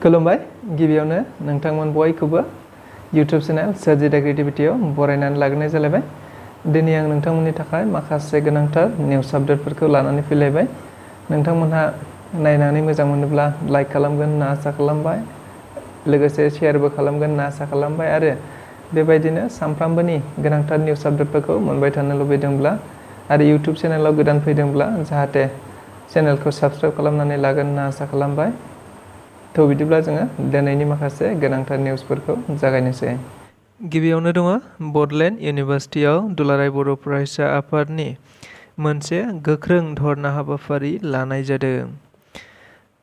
खुलुमबाय गिबियावनो नोंथांमोन बयखौबो YouTube चेनेल स्वrji The Creativityयाव बरायनानै लाग्रोनाय जालायबाय। दिनै आं नोंथांमोननि थाखाय माखासे गोनांथार निउस आपडेटफोरखौ लानानै फैलायबाय। नोंथांमोनहा नायनानै मोजां मोनोब्ला लाइक खालामगोन होनना आसा खालामबाय, लोगोसे शेयारबो खालामगोन होनना आसा खालामबाय आरो बेबायदिनो सानफ्रामबोनि गोनांथार निउस आपडेटफोरखौ मोनबाय थानो लुबैदोंब्ला आरो YouTube चेनेलाव गोदान फैदोंब्ला जाहाथे चेनेलखौ साबस्क्राइब खालामनानै लागोन होनना आसा खालामबाय। तो बिदिब्ला जोङो दिनैनि माखासे गोनांथार निउसफोरखौ जागायनोसै। गिबियावनो दङ बडलेण्ड इउनिभार्सिटियाव दुलाराय बर' फरायसा आफादनि मोनसे गोख्रों धरना हाबाफारि लानाय जादों।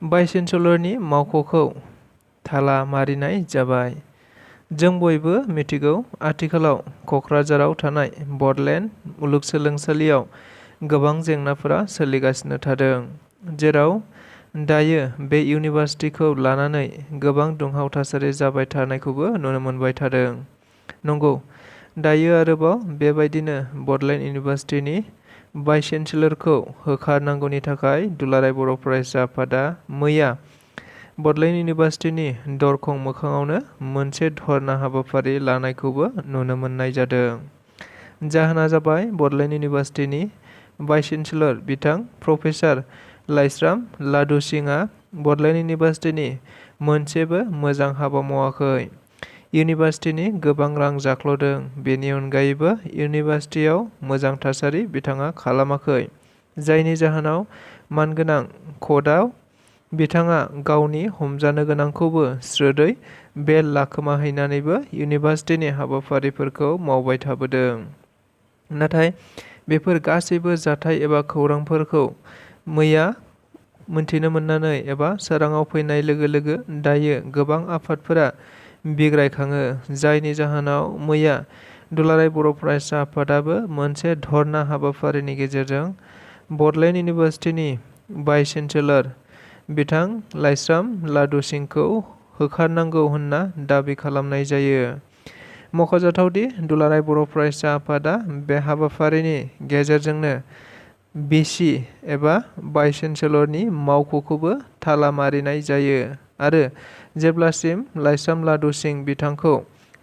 भाइस-चान्सेलरनि मावख'खौ थाला मारिनाय जाबाय। जों बयबो मिथिगौ आथिखालाव क'क्राझाराव थानाय बडलेण्ड मुलुगसोलोंसालियाव गोबां जेंनाफोरा सोलिगासिनो थादों, जेराव दायो बे इउनिभार्सिटिखौ लानानै गोबां दुंहाव थासारि जाबाय थानायखौबो नुनो मोनबाय थादों। नंगौ, दायो आरोबाव बेबायदिनो बडलेण्ड इउनिभार्सिटिनि भाइस-चान्सेलरखौ होखारनांगौनि थाखाय दुलाराय बर' फरायसा आफादा मैया बडलेण्ड इउनिभार्सिटिनि दरखं मोखाङावनो मोनसे धरना हाबाफारि लानायखौबो नुनो मोननाय जादों। जाहोना जाबाय बडलेण्ड इउनिभार्सिटिनि भाइस-चान्सेलर बिथां प्रफेसार लाइस्राम लादु सिंहआ बडलेण्ड इउनिभार्सिटिनि मोनसेबो मोजां हाबा मावाखै। इउनिभार्सिटिनि गोबां रां जाख्ल'दों। बेनि अनगायैबो इउनिभार्सिटियाव मोजां थासारि बिथाङा खालामाखै, जायनि जाहोनाव मानगोनां क'र्टआव बिथाङा गावनि हमजानो गोनांखौबो स्रोदै बेल लाखोमाहैनानैबो इउनिभार्सिटिनि हाबाफारिफोरखौ मावबाय थाबोदों। नाथाय बेफोर गासैबो जाथाय एबा खौरांफोरखौ मैया मोनथिनो मोननानै एबा सोराङाव फैनाय लोगो लोगो दायो गोबां आफादफोरा बिग्रायखाङो, जायनि जाहोनाव मैया दुलाराय बर' फरायसा आफादाबो मोनसे धरना हाबाफारिनि गेजेरजों बडलेण्ड इउनिभार्सिटिनि भाइस-चान्सेलर बिथां लाइस्राम लादु सिंहखौ होखारनांगौ होनना दाबि खालामनाय जायो। मख'जाथावदि दुलाराय बर' फरायसा आफादा बे हाबाफारिनि गेजेरजोंनो भिसि एबा भाइस-चान्सेलरनि मावख'खौबो थाला मारिनाय जायो आरो जेब्लासिम लाइस्राम लादु सिंह बिथांखौ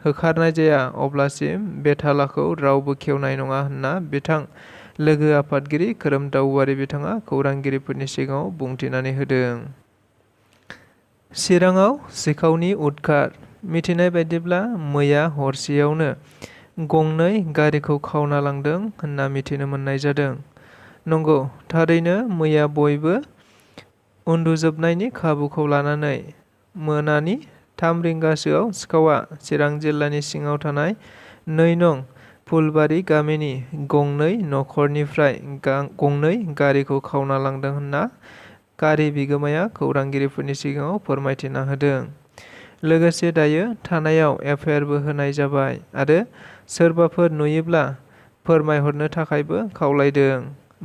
होखारनाय जाया अब्लासिम बे थालाखौ रावबो खेवनाय नङा होनना बिथां लोगो आफादगिरि खोरोमदाव औवारी बिथाङा खौरांगिरिफोरनि सिगाङाव बुंथिनानै होदों। चिराङाव सिखावनि उदखार। मिथिनाय बायदिब्ला मैया हरसेयावनो गंनै गारिखौ खावना लांदों होनना मिथिनो मोननाय जादों। नंगौ, थारैनो मैया बयबो उन्दुजोबनायनि खाबुखौ लानानै मोनानि 3 रिंगासोआव सिखावआ चिरां जिल्लानि सिङाव थानाय 2 नं फुलबारि गामिनि गंनै नखरनिफ्राय गंनै गारिखौ खावना लांदों होनना गारि बिगोमाया खौरांगिरिफोरनि सिगाङाव फोरमायथिना होदों। लोगोसे दायो थानायाव एफआइआरबो होनाय जाबाय आरो सोरबाफोर नुयोब्ला फोरमायहरनो थाखायबो खावलायदों।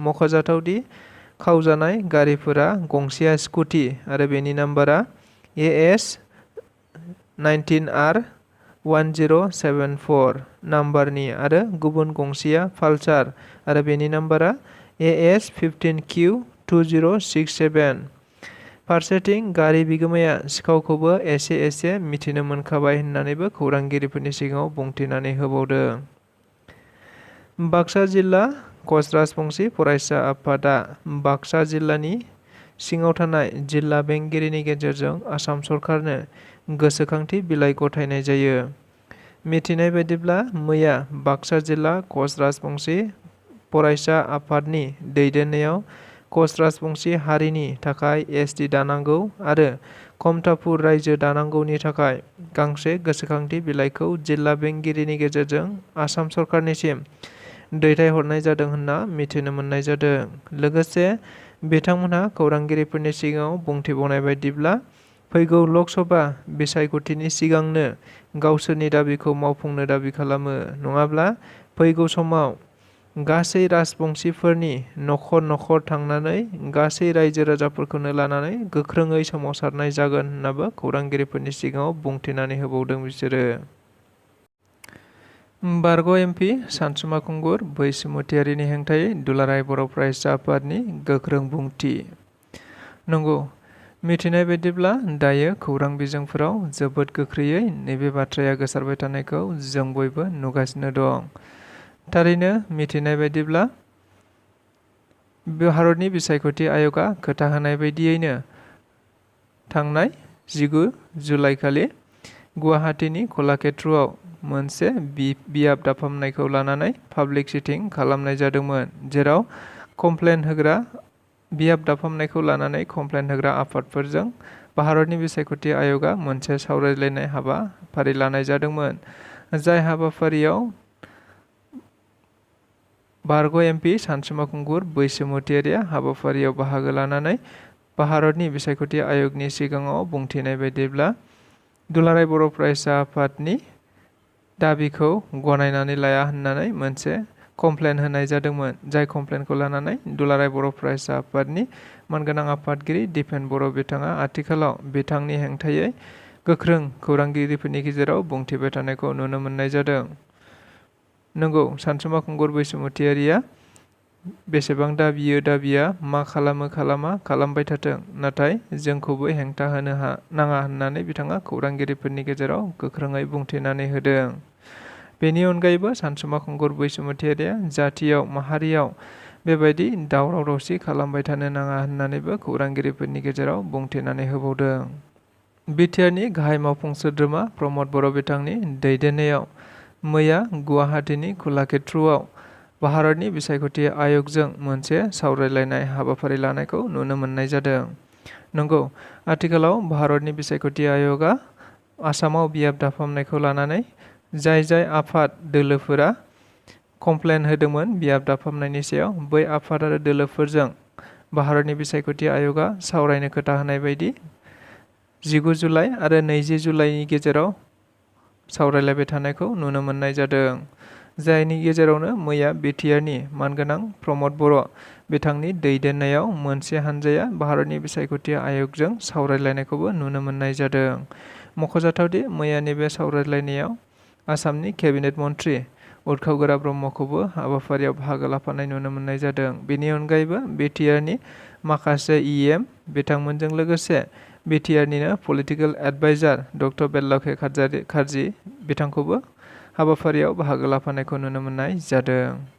मख'जाथावदि खावजानाय गारिफोरा गंसेया स्कुटि आरो बेनि नाम्बारा AS 19R 1074 नाम्बारनि आरो गुबुन गंसेया पालसार आरो बेनि नाम्बारा AS 15Q 2067। फारसेथिं गारि बिगोमाया सिखावखौबो एसे मिथिनो मोनखाबाय होननानैबो खौरांगिरिफोरनि सिगाङाव बुंथिनानै होबावदों। बाक्सा जिल्ला कच राजबंसि फरायसा आफादा बाक्सा जिल्लानि सिङाव थानाय जिल्ला बेंगिरिनि गेजेरजों आसाम सरकारनो गोसोखांथि बिलाइ गथायनाय जायो। मिथिनाय बायदिब्ला मैया बाक्सा जिल्ला कच राजबंसि फरायसा आफादनि दैदेननायाव कच राजबंसि हारिनि थाखाय SD दानांगौ आरो कमतापुर रायजो दानांगौनि थाखाय गांसे गोसोखांथि बिलाइखौ जिल्ला बेंगिरिनि गेजेरजों आसाम सरकारनिसिम दैथायहरनाय जादों होनना मिथिनो मोननाय जादों। लोगोसे बिथांमोनहा खौरांगिरिफोरनि सिगाङाव बुंथिबावनाय बायदिब्ला फैगौ लकसभा बिसायख'थिनि सिगांनो गावसोरनि दाबिखौ मावफुंनो दाबि खालामो, नङाब्ला फैगौ समाव गासै राजबंसिफोरनि नखर नखर थांनानै गासै रायजो राजाफोरखौनो लानानै गोख्रोङै सोमावसारनाय जागोन होननाबो खौरांगिरिफोरनि सिगाङाव बुंथिनानै होबावदों बिसोरो। बारग' MP सानसुमा खुंगुर बैसुमुतियारिनि हेंथायै दुलाराय बर' फरायसा आफादनि गोख्रों बुंथि। नंगौ, मिथिनाय बायदिब्ला दायो खौरां बिजोंफोराव जोबोद गोख्रैयै नैबे बाथ्राया गोसारबाय थानायखौ जों बयबो नुगासिनो दं। थारैनो मिथिनाय बायदिब्ला भारतनि बिसायख'थि आय'गा खोथा होनाय बायदियैनो थांनाय 19 जुलाइ खालि गुवाहाटीनि कलाक्षेत्रआव मोनसे बियाब दाफामनायखौ लानानै पाब्लिक सिटिं खालामनाय जादोंमोन, जेराव कमप्लेन होग्रा बियाब दाफामनायखौ लानानै कमप्लेन होग्रा आफादफोरजों भारतनि बिसायख'थि आय'गा मोनसे सावरायलायनाय हाबाफारि लानाय जादोंमोन। जाय हाबाफारियाव बारग' एमपि सानसुमा खुंगुर बैसोमुतियारिया हाबाफारियाव बाहागो लानानै भारतनि बिसायख'थि आय'गनि सिगाङाव बुंथिनाय बायदिब्ला दुलाराय बर' फरायसा आफादनि दाबिखौ गनायनानै लाया होननानै मोनसे कमप्लेन होनाय जादोंमोन। जाय कमप्लेनखौ लानानै दुलाराय बर' फरायसा आफादनि मानगोनां आफादगिरि दिपेन बर' बिथाङा आथिखालाव बिथांनि हेंथायै गोख्रों खौरांगिरिफोरनि गेजेराव बुंथिबाय थानायखौ नुनो मोननाय जादों। नंगौ, सानसुमा खुंगुर बैसोमुतियारिया बेसेबां दाबिया मा खालामो खालामा खालामबाय थाथों, नाथाय जोंखौबो हेंथा होनो नाङा होननानै बिथाङा खौरांगिरिफोरनि गेजेराव गोख्रोङै बुंथिनानै होदों। बेनि अनगायैबो सानसुमा खुंगुर बैसोमुतियारिया जातियाव माहारियाव बेबायदि दावराव दावसि खालामबाय थानो नाङा होननानैबो खौरांगिरिफोरनि गेजेराव बुंथिनानै होबावदों। बिटिआरनि गाहाय मावफुं सोद्रोमा प्रमद बर' बिथांनि दैदेननायाव मैया गुवाहाटीनि कलाक्षेत्रआव भारतनि बिसायख'थि आय'गजों मोनसे सावरायलायनाय हाबाफारि लानायखौ नुनो मोननाय जादों। नंगौ, आथिखालाव भारतनि बिसायख'थि आय'गा आसामाव बियाब दाफामनायखौ लानानै जाय आफाद दोलोफोरा कमप्लेन होदोंमोन बियाब दाफामनायनि सायाव, बै आफाद आरो दोलोफोरजों भारतनि बिसायख'थि आय'गा सावरायनो खोथा होनाय बायदि 19 जुलाइ आरो 20 जुलाइनि गेजेराव सावरायलायबाय थानायखौ नुनो मोननाय जादों। जायनि गेजेरावनो मैया बिटिआरनि मानगोनां प्रमद बर' बिथांनि दैदेननायाव मोनसे हानजाया भारतनि बिसायख'थि आय'गजों सावरायलायनायखौबो नुनो मोननाय जादों। मख'जाथावदि मैयानि बे सावरायलायनायाव आसामनि केबिनेट मन्त्रि उरखाव ब्रह्मखौबो हाबाफारियाव बाहागो लाफानाय नुनो मोननाय जादों। बेनि अनगायैबो बिटिआरनि माखासे इएम बिथांमोनजों लोगोसे बिटिआरनिनो पलिटिकेल एडभाइजार डक्टर बेल्लाखे खारजि बिथांखौबो हाबाफारियाव बाहागो लाफानायखौ नुनो मोननाय जादों।